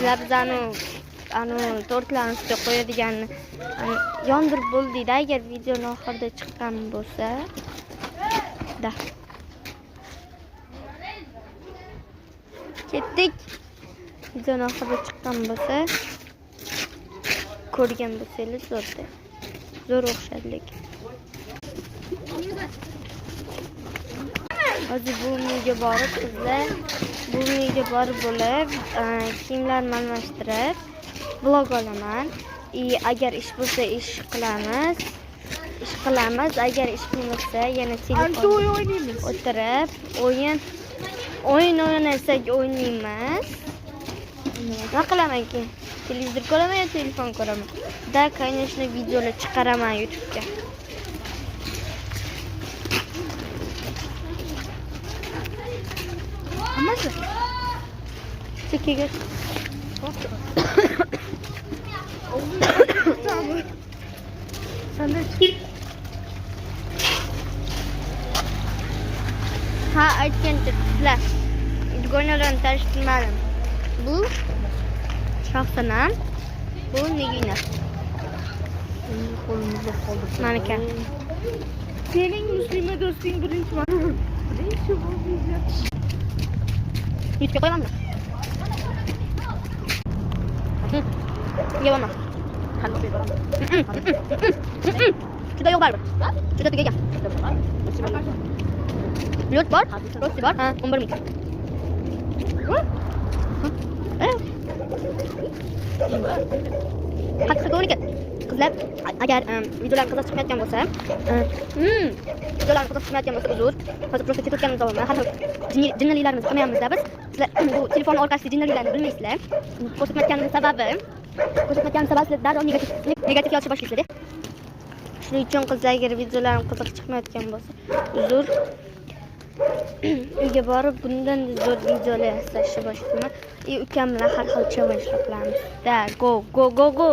Qizlar, biz anu tortlarni ustiga qo'yadiganni yondirib bo'ldik-da, agar videoni oxirida chiqqan bo'lsa. Da. Ketdik. Videoni oxirida chiqqan bo'lsa, ko'rgan bo'lsangiz zo'rda. Zo'r o'xshadi lekin. Hozir bu uyga borib qizlar, bu uyga borib bo'lib, kiyimlarni almashtirib vlog olaman. И agar ish bo'lsa ish qilamiz. Ish qilamiz. Agar ish bo'lmasa yana Ancha telefon o'yin o'ynaymiz. O'tirib o'yin o'ynasak o'ynaymiz. Nima qilaman keyin? Televizor ko'raman yo telefon ko'raman? Да, конечно, videolar chiqaraman YouTube'ga. Hammasi. Chekkaga. Sanda Ha, aytgancha qizlar, dugonalarni tanishtirmadim. Bu Shohsanam, bu Nigina. Qo'limizda qoldi. Maniki. Sening muslima do'sting birinchi marta. Birinchi bo'lib. YouTube'ga qo'yamanmi? Yevaman. Juda yo'q baribir. Juda tugagan. Lut bor, rosti bor. Ha, 11 ming. Qattiq 12. Qizlar, agar videolar qiziq chiqmayotgan bo'lsa, videolar qiziq chiqmayotgan bo'lsa, uzr. Hozir просто ketayotganimiz olaman. Har xil jinnililarimizni qilmayapmiz biz. Sizlar bu telefon orqasidagi jinnililarni bilmaysizlar. Ko'rsatmayotganimiz sababi, sizlar darrov negativ yozishni boshlaysizlar. Shuning uchun qizlar, agar videolarim qiziq chiqmayotgan bo'lsa, uzr. Uyga borib bundan zo'r videolar yasashni boshlayman. И ukam bilan har xil challengelar qilamiz. Да, go go go go.